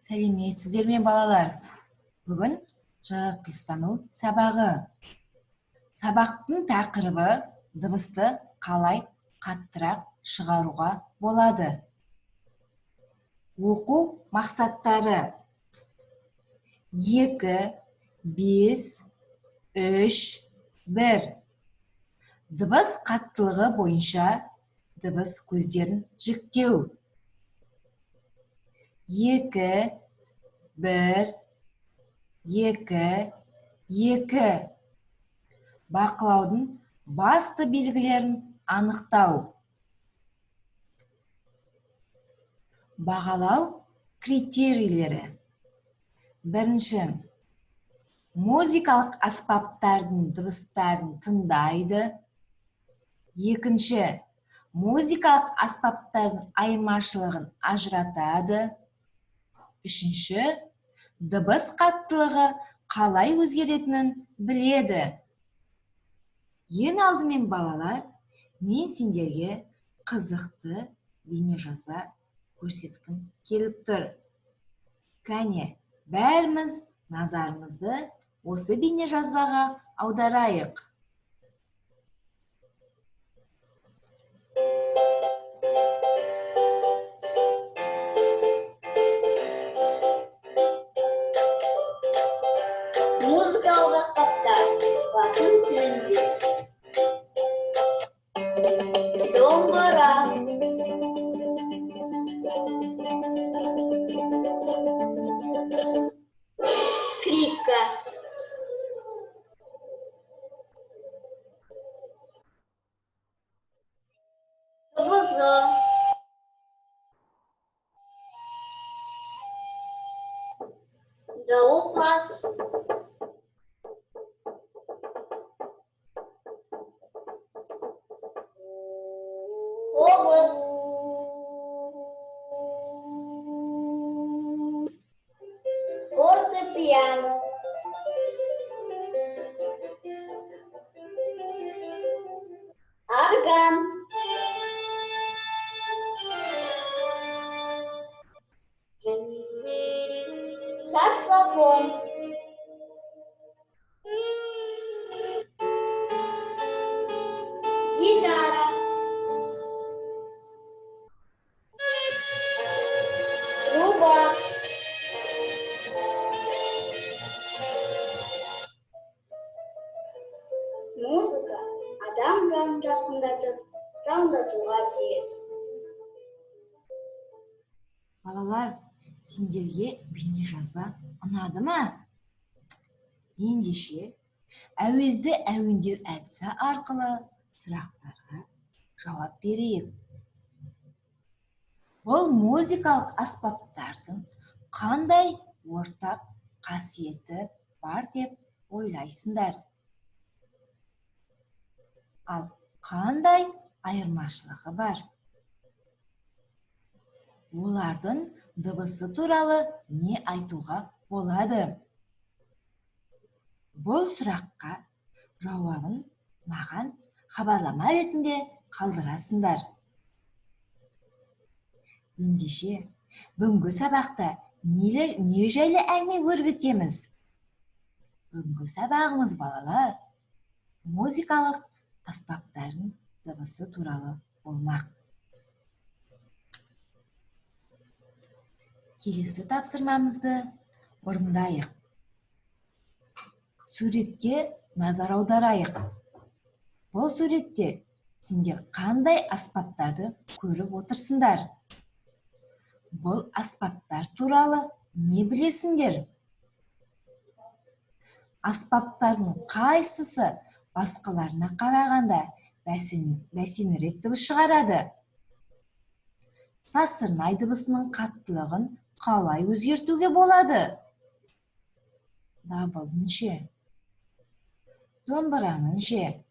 Сәлеметсіздер ме, балалар? Бүгін жаратылыстану сабағы. Сабақтың тақырыбы дыбысты қалай қаттырақ шығаруға болады. Оқу мақсаттары: 2, 5, 3, 1. Дыбыс қаттылығы бойынша дыбыс көздерін жіктеу. 2, 1, 2, 2. Бақылаудың басты белгілерін анықтау. Бағалау критерийлері. Бірінші, музыкалық аспаптардың дыбыстарын тыңдайды. Екінші, музыкалық аспаптардың айырмашылығын ажыратады. Үшінші, дыбыс қаттылығы қалай өзгеретінін біледі. Ең алдымен, балалар, мен сендерге қызықты бейнежазба көрсеткім келіп тұр. Кәне, бәріміз назарымызды осы бейнежазбаға аударайық. Музыкалық аспаптар латын тілінде. Домбыра, скрипка, сыбызғы, дауылпаз, қобыз, фортепиано, орган, саксофон, гитара, труба. Музыка адам жанын жарқындатып, жандатуға тиіс. Балалар, сендерге бейнежазба ұнады ма? Ендеше, әуезді әуендер әдісі арқылы сұрақтарға жауап берейік. Бұл музыкалық аспаптардың қандай ортақ қасиеті бар деп ойлайсыңдар? Ал қандай айырмашылығы бар? Олардың дыбысы туралы не айтуға болады? Бұл сұраққа жауабын маған хабарлама ретінде қалдырасыңдар. Ендеше, бүгінгі сабақта не жайлы әңгіме өрбітеміз? Бүгінгі сабағымыз, балалар, музыкалық аспаптардың дыбысы туралы болмақ. Келесі тапсырмамызды орындайық. Суретке назар аударайық. Бұл суретте сендер қандай аспаптарды көріп отырсыңдар? Бұл аспаптар туралы не білесіңдер? Аспаптардың қайсысы басқаларына қарағанда бәсеңірек дыбыс шығарады? Сазсырнай дыбысының қаттылығын қалай өзгертуге болады? Дабылдың ше? Домбыраның ше?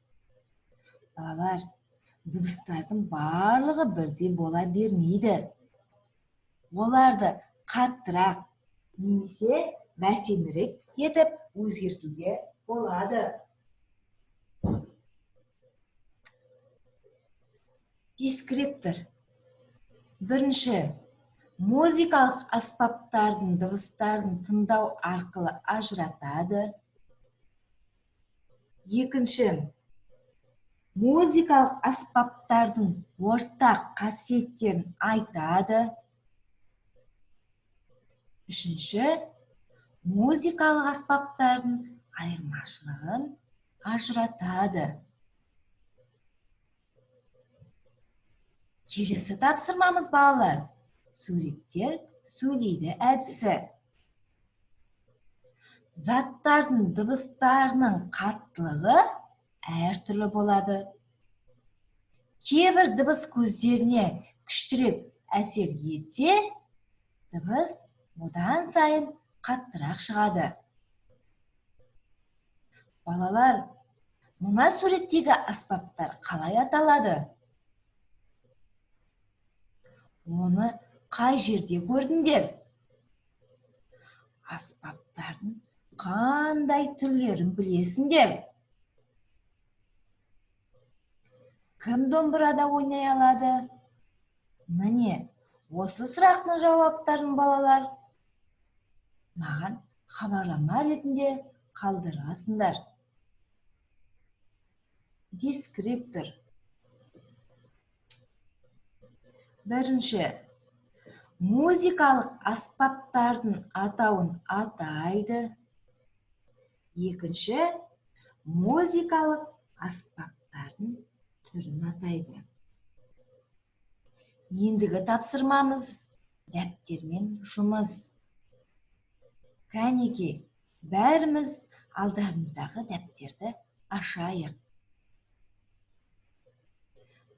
Балалар, дыбыстардың барлығы бірдей бола бермейді. Оларды қаттырақ немесе бәсеңірек етіп өзгертуге болады. Дескриптор. Бірінші, Музыкалық аспаптардың дыбыстарын тыңдау арқылы ажыратады. Екінші, музыкалық аспаптардың ортақ қасиеттерін айтады. Үшінші, музыкалық аспаптардың айырмашылығын ажыратады. Келесі тапсырмамыз, балалар, суреттер сөйлейді әдісі. Заттардың дыбыстарының қаттылығы әртүрлі болады. Кейбір дыбыс көздеріне күштірек әсер етсе, дыбыс одан сайын қаттырақ шығады. Балалар, мына суреттегі аспаптар қалай аталады? Оны қай жерде көрдіңдер? Аспаптардың қандай түрлерін білесіңдер? Кім домбырада ойнай алады? Міне, осы сұрақтың жауаптарын, балалар, маған хабарлама ретінде қалдырасыңдар. Дескриптор. Бірінші, музыкалық аспаптардың атауын атайды. Екінші, музыкалық аспаптардың түрін атайды. Ендігі тапсырмамыз дәптермен жұмыс. Кәнеки, бәріміз алдарымыздағы дәптерді ашайық.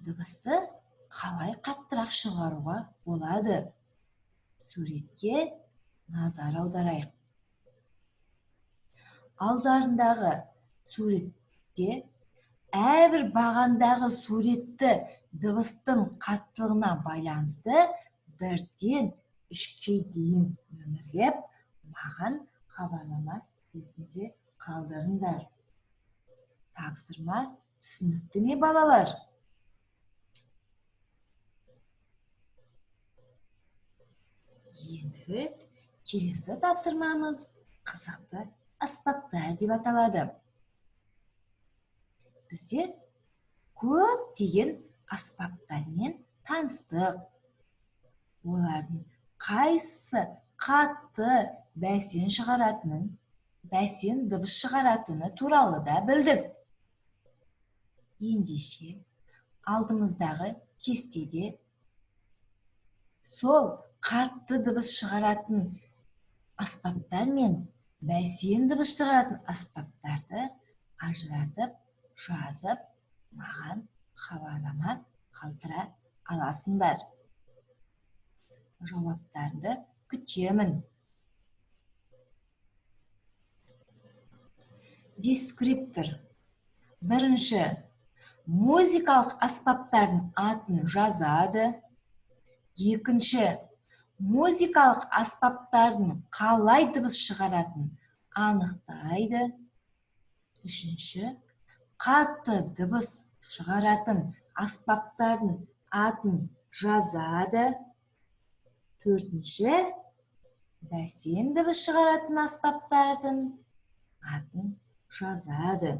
Дыбысты қалай қаттырақ шығаруға болады? Суретке назар аударайық. Алдарындағы суретте әрбір бағандағы суретті дыбыстың қаттылығына байланысты 1-ден 3-ке дейін нөмірлеп, маған хабарлама ретінде қалдырыңдар. Тапсырма түсінікті ме, балалар? Ендігі келесі тапсырмамыз қызықты аспаптар деп аталады. Біздер көптеген аспаптармен таныстық. Олардың қайсысы қатты бәсең шығаратынын, бәсең дыбыс шығаратыны туралы да білдік. Ендеше алдымыздағы кестеде сол қатты дыбыс шығаратын аспаптар мен бәсең дыбыс шығаратын аспаптарды ажыратып, жазып, маған хабарлама қалдыра аласыңдар. Жауаптарды күтемін. Дескриптор. Бірінші, музыкалық аспаптардың атын жазады. Екінші, музыкалық аспаптардың қалай дыбыс шығаратынын анықтайды. Үшінші, қатты дыбыс шығаратын аспаптардың атын жазады. Төртінші, бәсең дыбыс шығаратын аспаптардың атын жазады.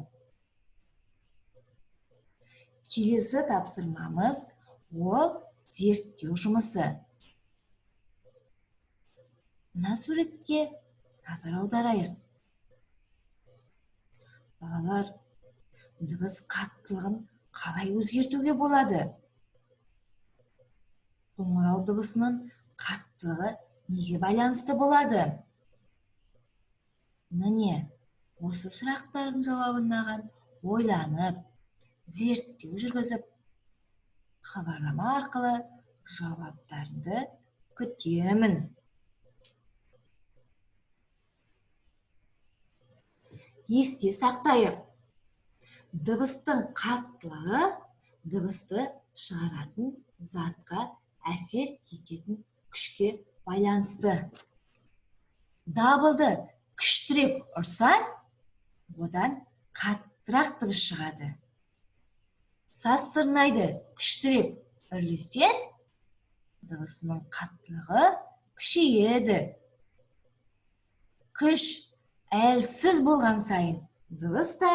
Келесі тапсырмамыз ол зерттеу жұмысы. Мына суретке назар аударайық. Балалар, дыбыс қаттылығын қалай өзгертуге болады? Қоңырау дыбысының қаттылығы неге байланысты болады? Міне, осы сұрақтардың жауабын маған ойланып, зерттеу жүргізіп, хабарлама арқылы жауаптарыңды күтемін. Есте сақтайық. Дыбыстың қаттылығы дыбысты шығаратын затқа әсер ететін күшке байланысты. Дабылды күштірек ұрсаң, одан қаттырақ дыбыс шығады. Саз сырнайды күштірек үрлесең, дыбысының қаттылығы күшейеді. Күш әлсіз болған сайын дыбыс та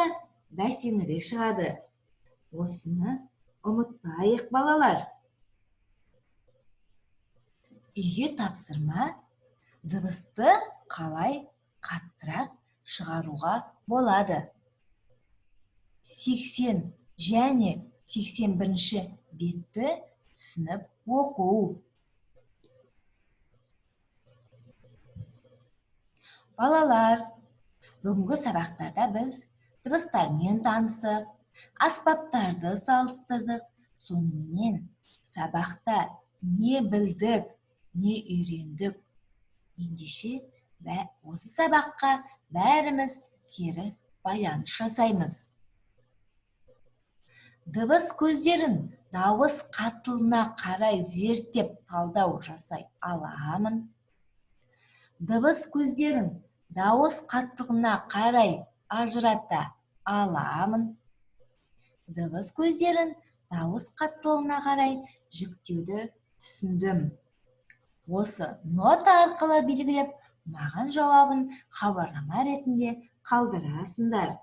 бәсеңірек шығады. Осыны ұмытпайық, балалар. Үйге тапсырма: дыбысты қалай қаттырақ шығаруға болады? 80 және 81-ші бетті түсініп оқу. Балалар, бүгінгі сабақтарда біз дыбыстармен таныстық, аспаптарды салыстырдық. Соныменен сабақта не білдік, не үйрендік? Ендеше осы сабаққа бәріміз кері байланыс жасаймыз. Дыбыс көздерін дауыс қаттылығына қарай зерттеп талдау жасай аламын. Дыбыс көздерін дауыс қаттылығына қарай ажырата аламын. Дыбыс көздерін дауыс қаттылығына қарай жіктеуді түсіндім. Осы нота арқылы белгілеп, маған жауабын хабарлама ретінде қалдырасыңдар.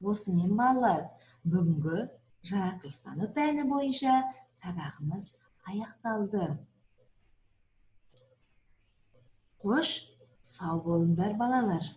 Осымен, балалар, бүгінгі жаратылыстану пәні бойынша сабағымыз аяқталды. Қош, сау болыңдар, балалар.